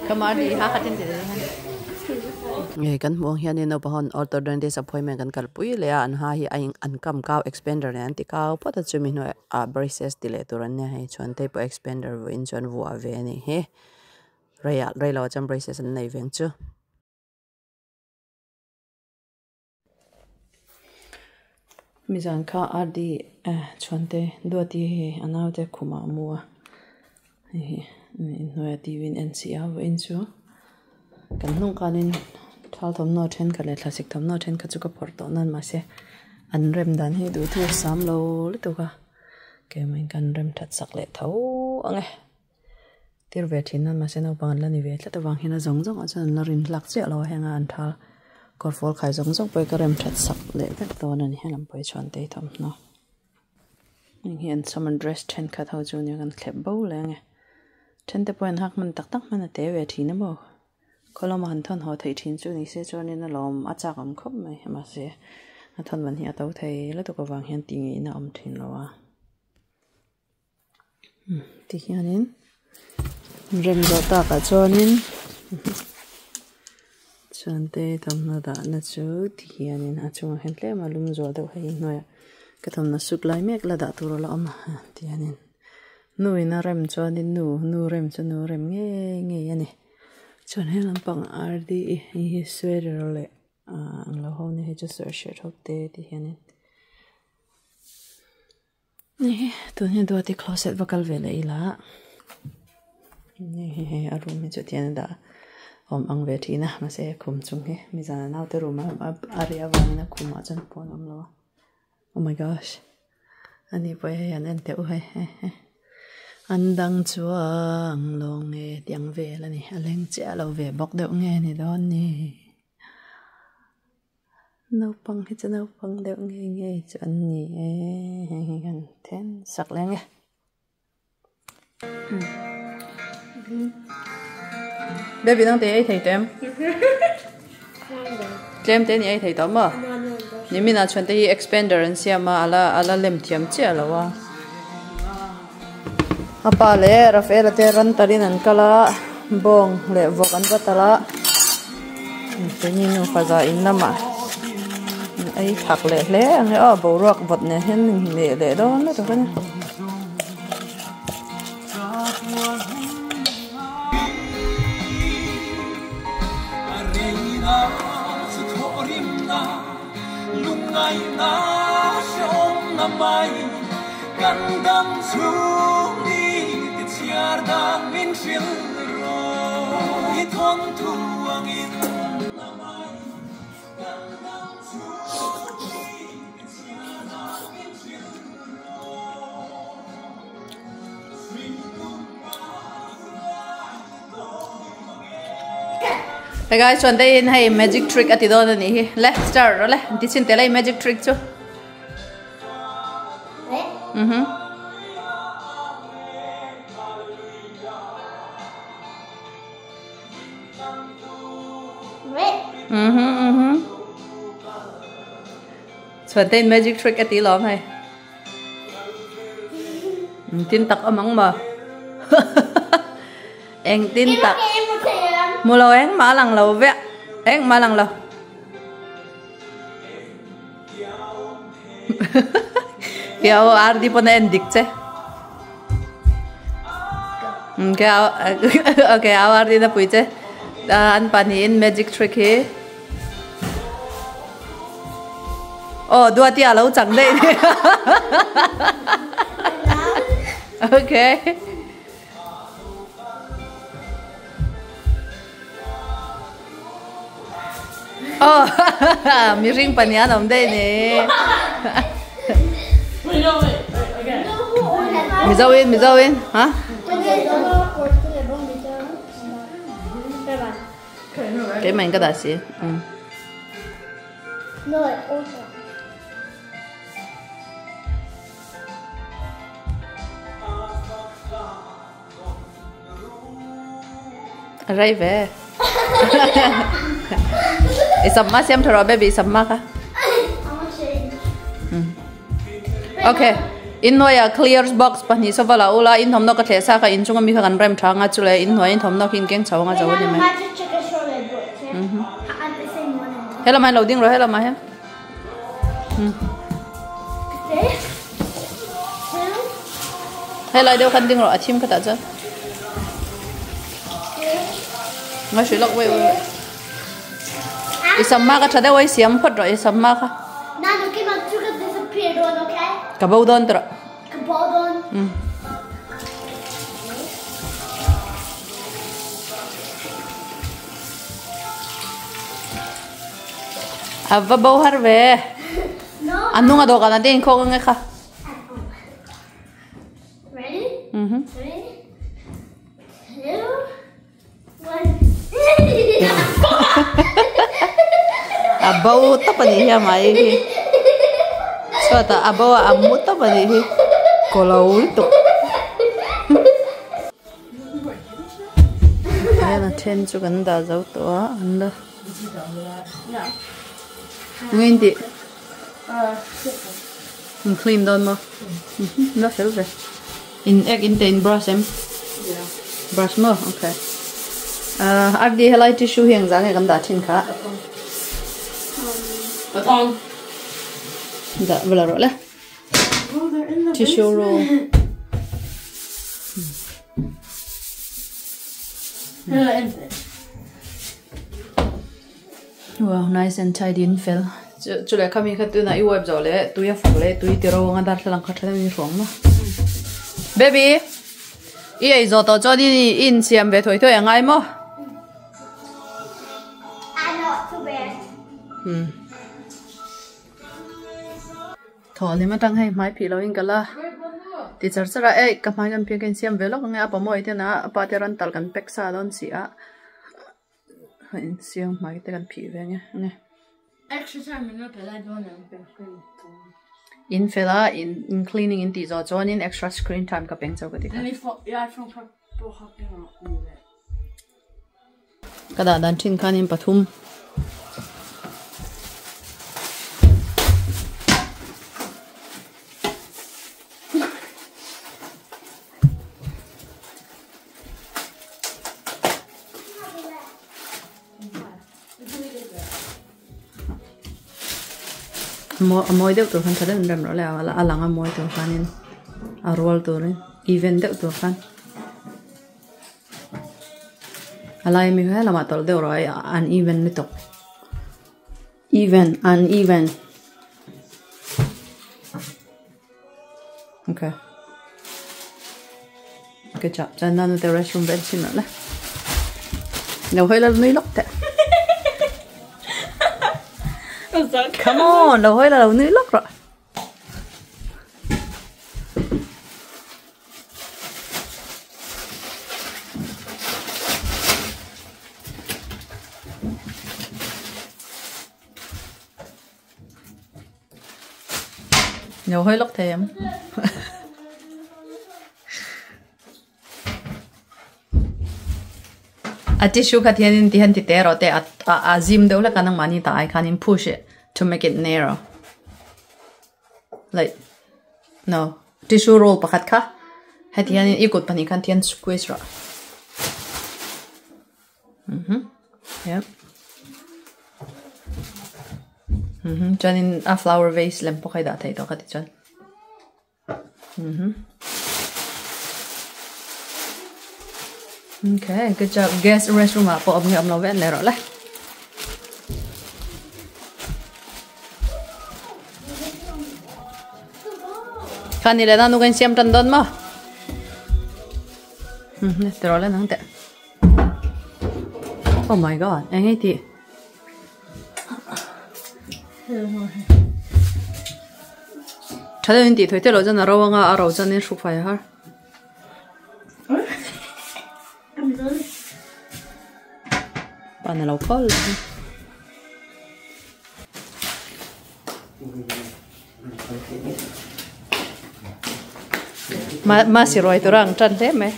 Come on, ha kha tin ti Nge kan hmuh ang hianin naupang ho an orthodontist appointment kan kalpui leh a an ha hi a in an kam kau expander nen an ti kau phawt a chumi hnuaiah ah braces ti leh tur an nia hei chuan te pawh expander vuahin chuan vuah ve a nih hi reiah reiloah chuan braces an nei ve ang chu. Mizan kha RD chhuante Duati hei a naute khumah a mu a hei hi inhnuaiah T V in en si a vawiin chu kan hnung kanin thal thawmhnaw thenkhat leh thlasik thawmhnaw thenkhat chu ka phawrh tawh nan mahse an rem dan hi duhthu a sam lo lutuk a keimah kan rem that sak leh tho ang e. Tir ve thin a mahse naupang an la ni ve tlat avang hian a zawng zawng ah chuan an la rin hlak chiah lo a heng a an thal kawr fawl khai zawng zawng pawh hi ka rem that sak leh vek dawn a ni helam pawh hi chuan tei thawmhnaw heng hi an summer dress thenkhat ho chu nia kan thlep bo leh ang e then te pawh an hak hman tak tak hman a te ve thin a maw khaw lama han thawn haw theih thin chu ni se chuanin a lawm a chak awm khawp mai mahse a thawn man hi a to thei lutuk avang hian tih ngeiin a awm thin lo a. Ti hianin rem zawh takah chuanin chuan te thawmhnaw dahna chu ti hianin a chungah hian tlem a lum zual deuh hei hnuaiah ka thawmhnaw suk lai mek la dah tur a la awm a ti hianin nu in a rem chuanin nu nu rem chu nu rem ngei ngei a ni chuan he lampang R D E hei hi sweater leh ah ang lo ho nia hei chu sweatshirt ho te ti hianin. Hei tun hi Duati closet va kal ve leh ila hei hei a room hi chu tian a dah awm ang ve thin a mahse khum chung hi mizan a naute room a a reh avangin a khumah chuan pawn a awm lo a oh my gosh ani pawh hei an en teh u hei hei hei an dang chuang lawng nge tih ang vel a ni a leng chiah lo ve bawk deuh nge ni dawn ni. Naupang hi chu naupang deuh nge nge chu an ni e hei hi kan then sak leh ang e. Baby nang te ei thei tawh em? Tlem te ni ei thei tawh maw? Nimin ah chuan te hi expander an siam a ala ala lem thiam chiah lo a. A pa leh Rafaela te ran talin an kal a bawng leh vawk an va tal a keini nupa za in lamah an ei thak leh hle ang e aw boruak vawt nen hian min hneh leh dawn lutuk a ni. Hey guys, chuan te in hei magic trick a ti dawn a nih hi. Le, start rawh le. Ti chhin tel a i magic trick chu. Mhm. Mhm mhm. Chuan te in magic trick a ti lawm hei. Engtin tak awm ang maw? Engtin tak. Hmu lo engmah a lang lo vek. Engmah a lang lo. Keo RD pawn a en dik che. Keo okay au RD na pui che. An pahnihin magic trick hi. Oh Duati a lo chang daih ni. Okay. Oh mihring pahnih an awm daih ni. Mizo in Mizo in ha. Keimah in ka dah si. A rei ve. I samma siam tha rawh baby i samma kha. Okay. Inhnuaiah clear box pahnih saw vala ula in thawmhnaw ka thleh sa kha inchunga mi kha kan rem tha anga chuleh inhnuai in thawmhnaw khi in keng chho anga zo a ni mai. Helamah hian lo ding rawh helamah hian. Helai deuh khan ding rawh a thim khatah chuan. Ngai hrih lawk wait wait wait. I sam hma ka tha deuh a i siam phawt rawh i sam hma kha. Ka bo dawn tawh. A va bo har ve. A hnung a dawhkan ah te inkhawk ang e kha. A bo tawp a nih hi a mai hi chhuatah a bo a a mu tawp a nih hi kaw lo lutuk hian a then chu kan dah zo tawh a an la eng nge tih an clean dawn maw la fel ve. In ek in te in brush em? Brush maw? Okay. RD helai tissue hi engzah nge kan dah thin kha? Pathong. Dah vela rawh le. Tissue roll. Wow, nice and tidy in fel. Chu leh khami kha tuna i wipe zawh leh tui a fuk leh tui ti ro anga darthlalang kha tha deuhin i hruang maw. Baby, i ei zawh tawh chuan i insiam ve thawi thawi a ngai maw? Hmm. Thaw ni matang hei hmai phih loin ka la ti char char a, ei ka hmai kan phih ka insiam ve lawk ang e a pawmawh iten a a pa te ran tal kan pack sa dawn si a. A insiam hmai te kan phih ve nge nge. In fel a in in cleaning in tih zawh chuanin extra screen time ka peng chauh ka ti kha. Ka dah dan thin khanin pathum. A mawi deuh tur khan tha deuhin rem rawh le a lang a mawi tur khanin a rual turin even deuh tur khan a lai ami kha helamah tawlh deuh rawh a uneven lutuk even uneven okay good job chuan nanu te restroom vel chhin rawh le lo hawi la nui lawk teh come on lo hawi la lo nui lawk rawh. Lo hawi lawk thei em? A tissue kha thianin ti hian ti te rawh te a a zim deuh hlek a nangmahni tah ai khanin push it to make it narrow like no tissue roll pakhat kha heti hianin i kut pahnih khan thian squeeze rawh mhm yep mhm chuanin a flower vase lem pawh kha i dah thei tawh kha ti chuan. Mhm. Okay, good job. Guest restroom ah pawh awm nge awm lo vel leh rawh le. Kha ni leh na nu kan siam tan dawn maw? Mhm, ti rawh le nang teh. Oh my god, eng ei tih? Tha deuhin tih thawi te loh chuan a ro anga a ro chuanin hruk fai a har. Pan a lo khawl leh ang. Masi ruai tura ang tan hle mai.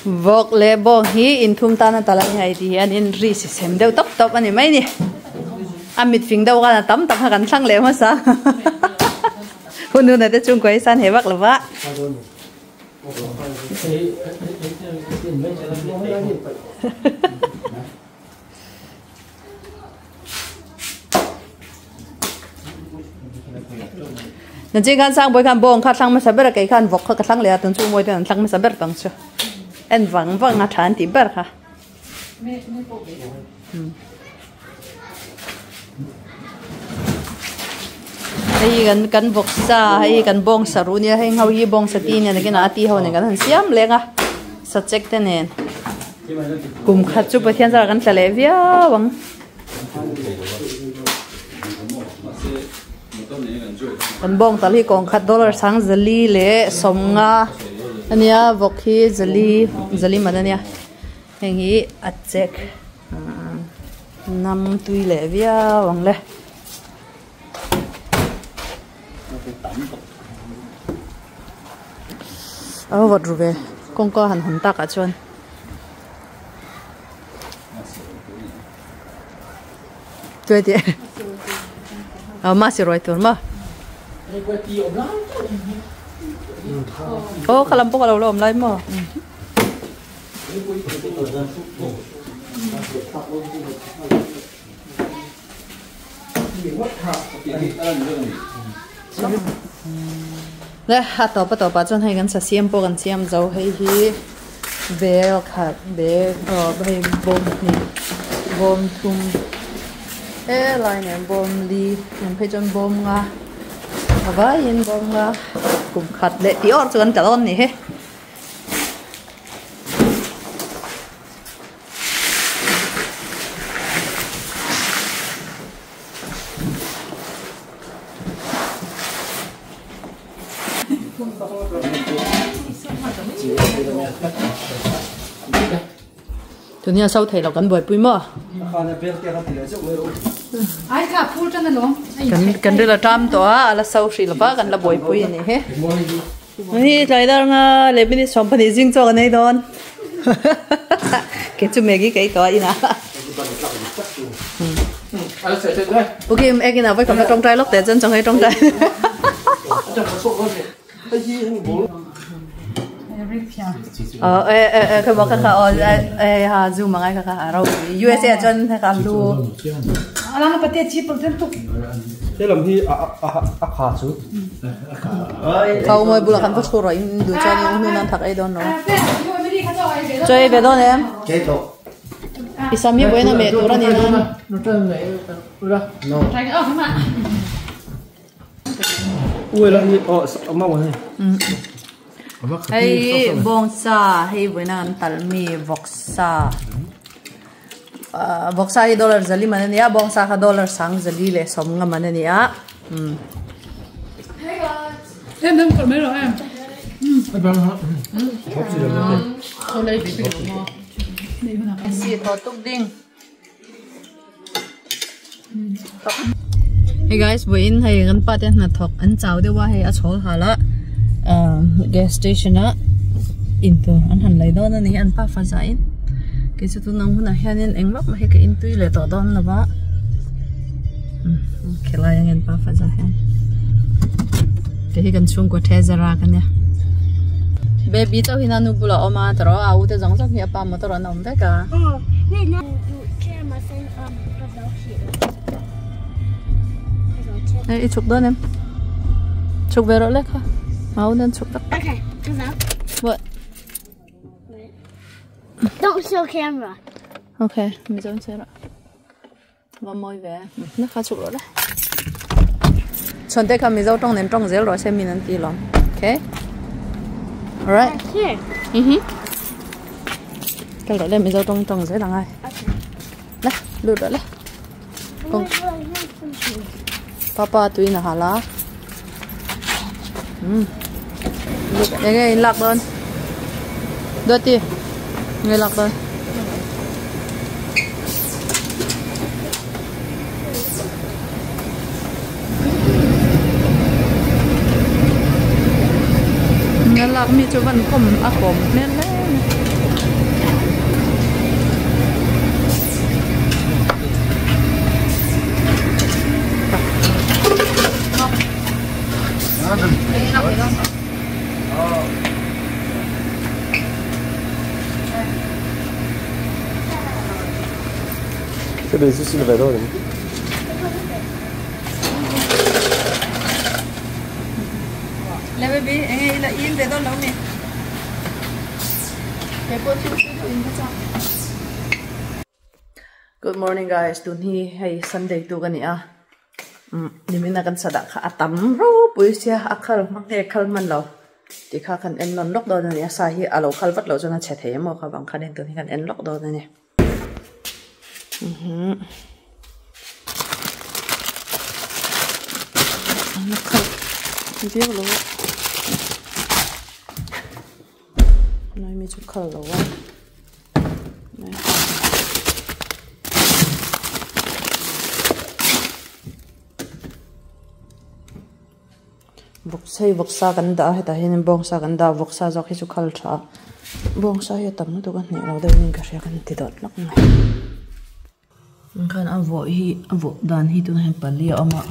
Vawk leh bawng hi inthum tana tal a ni hei ti hianin ri si sem deuh tawp tawp a ni mai ni. A mit fing deuh khan a tam tak kha kan thlang leh hmasa. Hun hun ah te chhungkua hi san he vak lo va. Nanching khan sang bawi khan bawng kha thlang hmasa ber a kei khan vawk kha ka thlang leh a tun chu mawi ten an thlang hmasa ber tang chu en vang vang a tha an tih ber kha. Hei kan kan vawksa hei kan bawngsa ruh nia heng ho hi bawngsa ti nen nakinah a ti ho nen kan han siam leng a sachek te nen kum khat chu Pathian zarah kan tla leh viau ang. Kan bawng tal hi kawng khat dollar sang zali leh sawmnga ania vawk hi zali zali man ania. Heng hi a chek nam tui leh viau ang le. A va vawt ru ve kawngka han hawn tak ah chuan. Chuai tih a mahse ruai tur maw. Aw kha lam pawh ka lo la awm lai maw. Le a tawp a tawp ah chuan hei kan sa siam pawh kan siam zo hei hi bel khat bag aw hei bawm hnih bawm thum helai nen bawm li nen phei chuan bawm nga a vaiin bawm nga kum khat leh tih awr chu kan tla dawn a ni he. Tuni a so thei lo kan buaipui maw? Kan ril a ṭam tawh a, a la so hrih lova kan la buaipui a ni hi. Ni tlai dar nga leh minute 12 zing chaw kan ei dawn. Ke chu Maggie ka ei tawh a inah. Ok em ina voi kam tawngtai lawk teh chuan chaw hei tawngtai. Ờ ê ê ê kha kha kha ờ ê ha zoom mà ngay kha kha ro USA chuan kha kha lu. He lam hi a a a kha chu. Khau moi bula kan va thu ro in du chuan in hnu nan thak ei dawn lo. Chaw ei ve dawn em? I sam hi buaina meh tur a ni nan. Hei bawngsa hei buaina kan talmi vawksa. Vawksa hi dollar zali man a ni a, bawngsa kha dollar sang zali leh sawm nga man a ni a. Hey guys, vawiin hei kan pa te hnathawk an chau deuh a hei a chhawl hal a gas station a intur an han lei dawn a ni an pa fa zah in kei chu tun ang hunah hianin eng vak mah hi ka intui leh tawh dawn lo va khilai ang an pa fa zah hian kei hi kan chhungkaw thezara ka nia baby chauh hi nanu bulah a awm a tawrh a u te zawng zawng hi a pa motor an awm vek a. Hei i chhuk dawn em? Chhuk ve rawh le kha. Mau nan chhuk tak tak. Okay, What? Don't show camera. Okay, mi zawn che rawh. Va mawi ve. Na kha chhuk rawh le. Chhuan te kha Mizo tawng nen tawng zel rawh se min an ti lawm. Okay? Alright. Here. Mhm. Kal rawh le Mizo tawng tawng zel angai. Le, lut rawh le. Kawng. Papa tui na hala. Um. Enge in lak dawn. Duati. Nge lak dawn. Thlalak mi chu van kawm a kawm hmel hle mai. Le baby enge ila in ve dawn lo mi kei pawh thil tui deuh in ka chak. Good morning guys tun hi hei Sunday tuk a ni a umm nimin a kan sadah kha a tam ropui sia a khal hmang nge khal hman lo tih kha kan en nawn lawk dawn a ni a sa hi a lo khal vat loh chuan a chhe thei emaw kha vang khan in tun hi kan en lawk dawn a ni. Viau lo a lai mi chu khal lo a Vawksa hi vawksa kan dah a hetah hianin bawngsa kan dah a vawksa zawk hi chu khal tha a bawngsa hi a tam lutuk a hneh lo deuh in ka hria kan ti dawt lawk mai khan a vawh hi a vawh dan hi tunah hian pali a awm a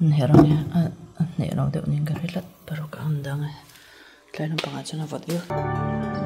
an herh ang e a hneh lo deuh niin ka hre tlat paruk a awm dang e tlai lampangah chuan a vawt viau.